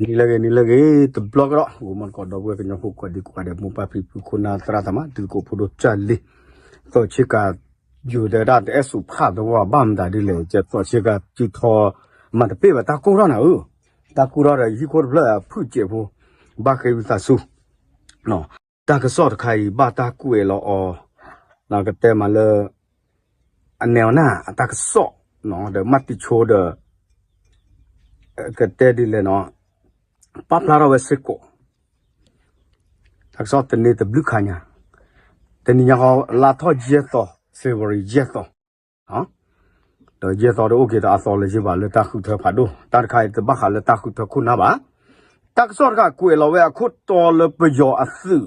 နံၤလၢအဂ့ၤ နံၤလၢအဂ့ၤ တဘျီကဒီး ဂီၤမီၢ်တကိး ဒီပုၢ်ဝဲၢ်ကညီဖိ ကိးဒံကိးဂၤဒဲး မိၢ်ပၢ်ဖံဖု ခိၣ်နၢ်သရၣ်သမါ တံၤသကိးဖိဒိၣ်ကၢ်လံၤ သီးဆ့ကၤ ယိၤတဲဒၣ်တအဲၣ်စူးဖးသဝီဘၣ်မတၤဒ်လဲၣ် ကဲသီးဆ့ကၤ စုထီ မၤတပ့ၢ်ဘၣ်တၢ်ကိၢ်ထီၣ်နၤဧၢ, တၢ်ကိၢ်ထီၣ်ဒီးဟံၣ်ခိၣ်တဖျၢၣ်အဖုၣ်စဲးဖိ ဘၣ်ဃ့ဝံသးစူၤ တၢ်ကစီၣ်တခါအံၤ ဘၣ်တၢ်ကွဲးလီၤအီၤ ကတဲမးလၢ အနဲအီၤနၢ် အတၢ်ကစီၣ် ဒီးမၤတံၤဆိဒီး ကတဲဒ်လဲၣ်နီၤ ပာ်ဖျါထီၣ်ဝဲစ့ၢ်ကီး တၢ်ကစီၣ်တနံၤတဘျုးခါညါ တနံၤညါဃီ လါထီၣ်ယဲၢ်သီ February ယဲၢ်သီ ဒီးယဲၢ်သီတအိၣ်က့ၤဒီးအသီလၢၤဘၣ် လၢတၢ်ဃုထၢဖးဒိၣ် တၢ်တခါအံၤတဘၣ်ဃးလၢတၢ်ဃုထၢခိၣ်နၢ်ဘၣ်. တၢ်ကစီၣ်တခါကွဲးလီၤဝဲအခိၣ်တီလၢပယီၤအသုး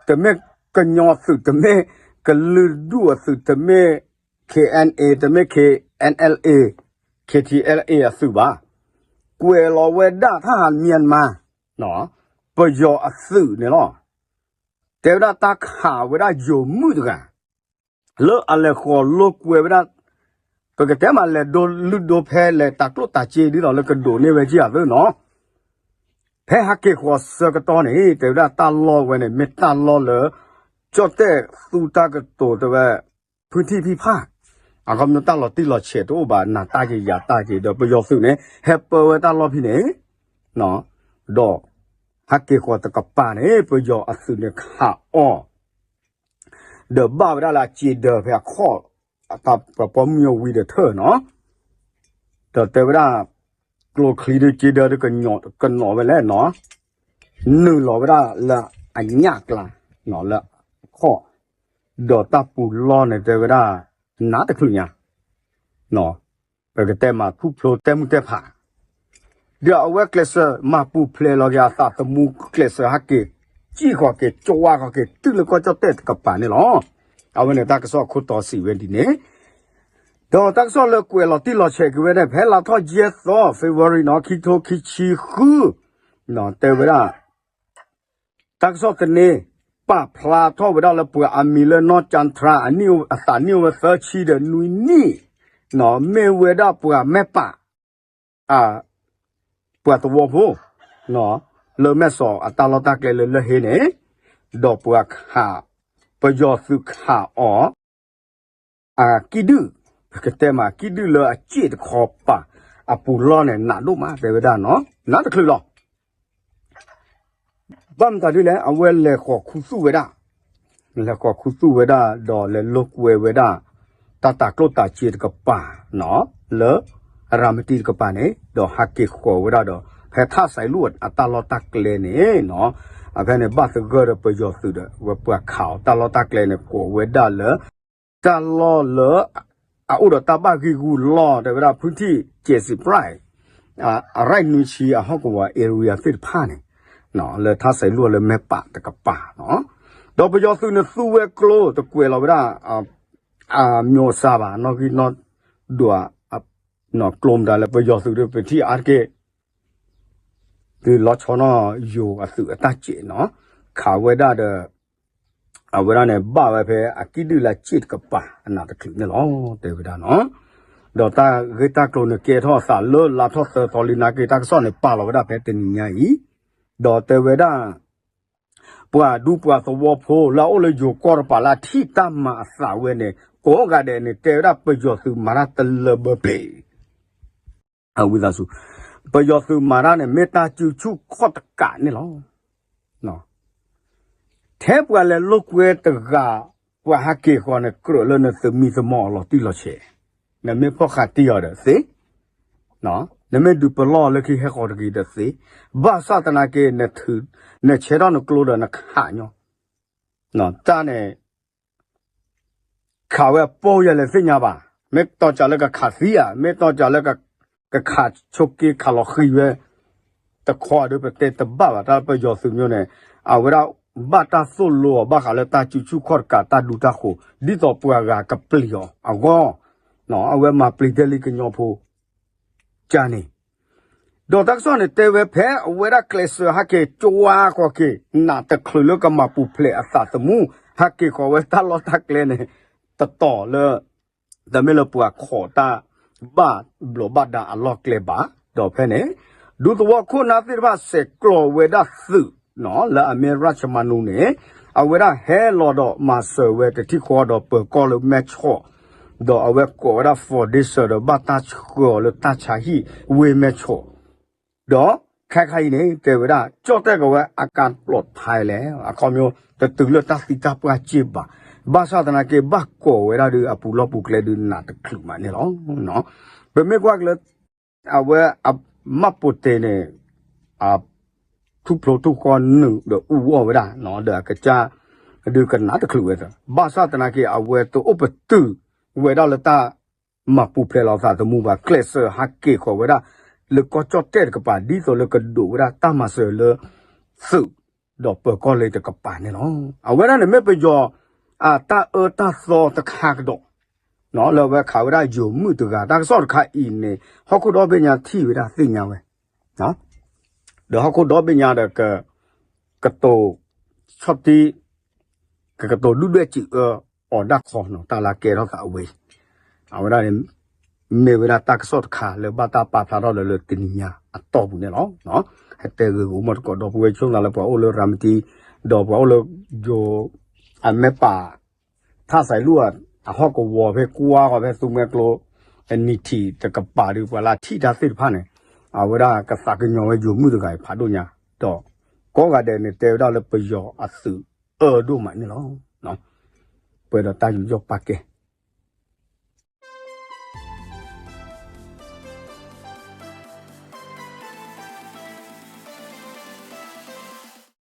တမ့ၢ်ကညီသုး တမ့ၢ်ကလုာ်ဒူၣ်အသုး တမ့ၢ် K N A တမ့ၢ် K N L A K T L A အသုးဘၣ်. ကွဲးလီၤဝဲဒၣ် ထၣ်ဟး Myanmar ပယီၤအသုးန့ၣ်လီၤ. တဲဝဲဒၣ်တၢ်ခးဝဲဒၣ်ယိၤမုၣ်တဂၤ လၢအလဲၤဃီၤလိာ်ကွဲဝဲဒၣ် ပကတဲမးလဲၤဒိလုၢ်ဒိဖဲလဲၤတၢ်ကျိၣ်တၢ်စ့ဒ်သိးလၢကဒိးန့ၢ်ဝဲက့အသုးနီၤ. ဖဲဟးက့ၤဃီၤဆၢကတီၢ်န့ၣ် တဲဝဲဒၣ်တၢ်လီၢ်ဝဲန့ၣ် မ့ၢ်တၢ်လီၢ်လၢ ကၠီၣ်တဲၣ်သူတၢ်ကတိၤတဲဝဲ ဖုထံၣ်ဖံၣ်ဖၣ် အခီပညီတၢ်လီၤတံၢ်လီၤဆဲးတအိၣ်ဘၣ် နၤတၢ်က့ၤယၤတၢ်က့ၤ ဒီးပယီၤသုးန့ၣ် ဟဲပၢဝဲတၢ်လီၢ်ဖဲန့ၣ် ဒီး ဟးက့ၤဃီၤတကပၤန့ၣ် ပယီၤအသုးန့ၣ်ခးအီၤ ဒီးဘၣ်ဝဲဒၣ်လၢအစ့ဒၢဖဲအခီၣ် ပှၤပိာ်မုၣ်အဝံၤဒီးထၢၣ်နီၤ ဒီးတဲဝဲဒၣ် ကျိချံဒုးစ့ဒၢဒုးကနီၤဝဲလဲၣ်နီၤ နုာ်လီၤဝဲဒၣ်လၢအညၣ်ကျါ လၢအခီၣ် ဒီးတၢ်ပူၤလီၢ်န့ၣ်တဲဝဲဒၣ် နးတချုးညါ ပကတဲမးဖုၣ်ဖျိတဲမုၢ်တဲဖး ဒီးအဝဲကျဲးစၢးမၤပူၤဖျဲးလီၤက့ၤအသးသမူ ကျဲးစၢးဟးက့ၤ စံၣ်ဃီၤက့ၤ ကဝါဃီၤက့ၤ တုၤလၢကီၢ်ကၠီၣ်တဲၣ်တကပၤန့ၣ်လီၤ. အဝဲန့ၣ်တၢ်ကစီၣ်အခိၣ်တီစံးဝဲဒ်န့ၣ် ဒီးတၢ်ကစီၣ်လၢကွဲးလီၤတံၢ်လီၤဆဲးက့ၤဝဲန့ၣ် ဖဲလါထီၣ်ယဲၢ်သီ February နီၤ ခံထိခံဆံဃု တဲဝဲဒၣ် တၢ်ကစီၣ်တန့ၣ် ပာ်ဖျါထီၣ်ဝဲဒၣ်လၢပှၤအမံၤလၢနီၢ်ကၠၣ်ထြါ အသးနံၣ်အိၣ်ဝဲသၢဆံဒီးနွံနံၣ် မ့ၢ်ဝဲဒၣ်ပှၤမဲာ်ပာ် ပှၤသဝီဖိ လၢမဲာ်စီၤအတၢ်လီၢ်တၢ်ကျဲလၢလၢၢ်ဟ့န့ၣ် ဒီးပှၤခး ပယီၤသုးခးအီၤ အကံၣ်ဒုၣ် ပကတဲမး ကံၣ်ဒုၣ်လၢအစ့ၣ်တခီပၤ အပူၤလီၢ်န့ၣ် နးဒိၣ်မး တဲဝဲဒၣ်နီၤ နးတချုးလီၤ. ဘၣ်မတၤဒ်လဲၣ် အဝဲလဲၤဃီၤခူသူၣ်ဝဲဒၣ် လဲၤဃီၤခူသူၣ်ဝဲဒၣ် ဒီးလဲၤလိာ်ကွဲဝဲဒၣ် တၢ်တၤကျိၣ်တၤစ့တကပၤ လၢ ရၤမတံတကပၤန့ၣ် ဒီးဟးက့ၤဃီၤဝဲဒၣ်ဒီး ဖဲထၣ်စဲးလူၢ်အတၢ်လီၢ်တၢ်ကျဲန့ၣ်နီၤ အဖဲန့ၣ်ဘၣ်သဂၢၢ်ဒီးပယီၤသုးဒီး ဝဲပှၤခးအီၤတၢ်လီၢ်တၢ်ကျဲန့ၣ် ကိးဝဲဒၣ်လၢ တၢ်လီၢ်လၢ အအိၣ်ဒီးတၢ်ဘၣ်ဂံၢ်ဂူာ်လီၢ် တဲဝဲဒၣ် ဖုထံၣ်စဲးစံးပြၣ် အရၢၣ်နွံဆံအဟီၣ်ကဝီၤ area သ့ၣ်တဖၣ်န့ၣ် လၢထၣ်စဲးလူၢ်လၢမဲာ်ပာ်တကပၤ ဒီးပယီၤသုးန့ၣ်သူဝဲကျိတကွဲးလီၤဝဲဒၣ် အမျိာ်စၢ်ဘၣ် နီၣ်ဂံၢ်နီၣ်ဒွး ကျိမတၤလၢပယီၤသုးဒီးပထံၣ်အါတက့ၢ် သုးလီၤဆီနီၣ်ယိၤအသုးအတၢ်စဲးနီၤ ခးဝဲဒၣ်ဒီး အဝဲဒၣ်န့ၣ် ဘၣ်ဝဲဖဲအကံၣ်ဒုၣ်လၢစ့ၣ်တကပၤ အနးတချုးန့ၣ်လီၤ တဲဝဲဒၣ်နီၤ ဒီးတၢ်ဂ့ၢ်တၢ်ကျိၤန့ၣ် ကဲထီၣ်အသးလၢလါထီၣ်သၢသီလံနာ်က့ တၢ်ကစီၣ်န့ၣ် ပာ်လီၤဝဲဒၣ်ဖဲတနံၤညါအံၤ ဒီးတဲဝဲဒၣ် ပှၤဒူပှၤသဝီဖိလၢအအိၣ်လၢယိၤကီၢ်တပၤလၢအထံၣ်တၢ်မၤအသးဝဲန့ၣ် ကိးဂၤဒဲးန့ၣ် တဲဝဲဒၣ်ပယီၤသုးမၤတၢ်တလၢဘၢပှဲၤ အဝံသးစူၤ ပယီၤသုးမၤတၢ်န့ၣ် မ့ၢ်တၢ်စုဆူၣ်ခီၣ်တကးန့ၣ်လီၤ. ထဲပှၤလဲၤလိာ်ကွဲတဂၤ ပှၤဟးက့ၤဃီၤန့ၣ် ကြၢးလၢနသမံသမိးအီၤလီၤတံၢ်လီၤဆဲး, နမ့ၢ်ဖီၣ်ဃာ်တံၢ်အီၤဒီးသ့, နမ့ၢ်ဒုးပလီၢ်လၢခံဟဲဃီၤတဂ့ၤဒီးသ့, ဘၣ်ဆၣ်သနာ်က့ နဆဲးထီၣ်နကျိဒီးနခးညီ, တၢ်န့ၣ် ခးဝဲအပီၢ်ယဲလဲၣ်သ့ၣ်ညါဘၣ်, မ့ၢ်တီၢ်စၢလၢကခးသံဧါ, မ့ၢ်တီၢ်စၢလၢ ကခးဆိးက့ခးလီၤဃံၤဝဲ တခီဒီးပတဲတဘၣ်ဘၣ်, တၢ်ပယီၤသုးမ့ၢ်န့ၣ် အဝဲဒၣ်ဘၣ်တၢ်သိၣ်လိအီၤဘၣ်ဃးလၢတၢ်စုဆူၣ်ခီၣ်တကးတၢ်ဒူတၢ်ဃိၤ ဒ်သိးပှၤဂၤကပျံၤအီၤအဂီၢ်, အဝဲမၤပျံၤတ့ၢ်လံကညီဖိ ကန့ၣ် ဒီးတၢ်ကစီၣ်န့ၣ်တဲဝဲဖဲအဝဲဒၣ်ကျဲးစၢးဟဲက့ၤကၠွါဃီၤက့ၤ နးတချုးလၢကမၤပူၤဖျဲးအသးသမူ ဟဲက့ၤဃီၤဝဲတၢ်လီၢ်တၢ်ကျဲန့ၣ် တတီၤလၢ တမ့ၢ်လၢပှၤခိးတၢ်ဘၣ်ဘျီးဘၣ်ဒါအလီၢ်ကျဲဘၣ်, ဒီးဖဲန့ၣ် ဒူသဝီခိၣ်နၢ်သ့ၣ်တဖၣ်ဆဲးကျိးဝဲဒၣ်သုး လၢအမ့ၢ်ရၢ်ၡမၤနူန့ၣ် အဝဲဒၣ်ဟဲလီၤဒီးမၤစၢၤဝဲတထံၣ်ဃီဒီးပၢၤကီၢ်လၢမဲၢ်ဆီး ဒီးအဝဲကိးဝဲဒၣ် foundation ဒီးဘၣ်တၢ်ဆှၢအီၤလၢတၢ်ဆါဟံၣ်ဝ့ၢ်မဲၢ်ဆီး ဒီးခဲခါအံၤန့ၣ် တဲဝဲဒၣ် ကၠီၣ်တဲၣ်ကဝဲအကါပျီးဖဲလဲၣ် အခီပညီ တတုၤလၢတၢ်သံတၢ်ပှၢ်စ့ၢ်ဘၣ်. ဘၣ်ဆၣ်သနာ်က့ ဘၣ်ကိးဝဲဒၣ်ဒီးအပူၤလီၢ်ပူၤကျဲဒုးနးတချုးမးန့ၣ်လီၤ. ပမ့ၢ်ကွၢ်က့ၤလၢ အဝဲ မၢ်ပိတ့န့ၣ် ထူၣ်ဖျိထူၣ်ဃီနုာ်ဒီးအူအီၣ်ဝဲဒၣ် ဒီးအကစၢ် ဒုးကနၣ်တချုးဝဲသၢ ဘၣ်ဆၣ်သနာ်က့ အဝဲတအိၣ်ပတုာ်ဝဲဒၣ်လၢတၢ်မၤပူၤဖျဲးလီၤသးသမူဘၣ် ကျဲးစၢးဟးက့ၤဃီၤဝဲဒၣ် လၢကီၢ်ကၠီၣ်တဲၣ်တကပၤ ဒ်သိးလၢကဒိးဝဲဒၣ်တၢ်မၤစၢၤလၢ သုး ဒီးပၢၤကီၢ်လၢတကပၤန့ၣ်လီၤ. အဝဲဒၣ်န့ၣ်မ့ၢ်ပယီၤ အတၢ်အၢတၢ်သီတခါကဒီး လၢအဝဲခးဝဲဒၣ်ယိၤမုၣ်တဂၤ တၢ်ကစီၣ်တခါအံၤန့ၣ် ဟီၣ်ခိၣ်ဒီဘ့ၣ်ညါထံၣ်ဝဲဒၣ်သ့ၣ်ညါဝဲ ဒီးဟီၣ်ခိၣ်ဒီဘ့ၣ်ညါဒီး ကတိၤ ဆီၣ်တံၢ် ကကတိၤဒုၣ်ဒွဲၣ်စံးအၢအီၤဒၣ်ခီနီၤ တၢ်လၢကဲထီၣ်သးအဝဲအံၤ အဝဲဒၣ်န့ၣ် မ့ၢ်ဝဲဒၣ်တၢ်ကစီၣ်တခါလၢဘၣ်တၢ်ပာ်ဖျါထီၣ်လၢလၢတနံၤညါအတီၢ်ပူၤန့ၣ်လီၤ. ဟဲတဲဂ့ၤဂ့ၤမီၢ်တကိးဒီပုၢ်ဝဲၢ် ဆိသးလၢပှၤအိၣ်လၢရၤမတံ ဒီးပှၤအိၣ်လၢယိၤ အမဲာ်ပာ် ထၣ်စဲးလူၢ် အဟီၣ်ကဝီၤဖဲကွၢ်ဃီၤဖဲသူမွဲကျိ အနံၤထံးတကပၤဒီး ပှၤလၢထံၣ်တၢ်သ့ၣ်တဖၣ်န့ၣ် အဝဲဒၣ်ကသးကညီၤဝဲယိၤမုၣ်တဂၤအံၤဖးဒိၣ်ညါ ဒီးကိးဂၤဒဲးန့ၣ် တဲဝဲဒၣ်လၢပယီၤအသုးအၢဒိၣ်မးန့ၣ်လီၤ. ပှဲၤဒီးတၢ်ယူးယီၣ်ပာ်ကဲ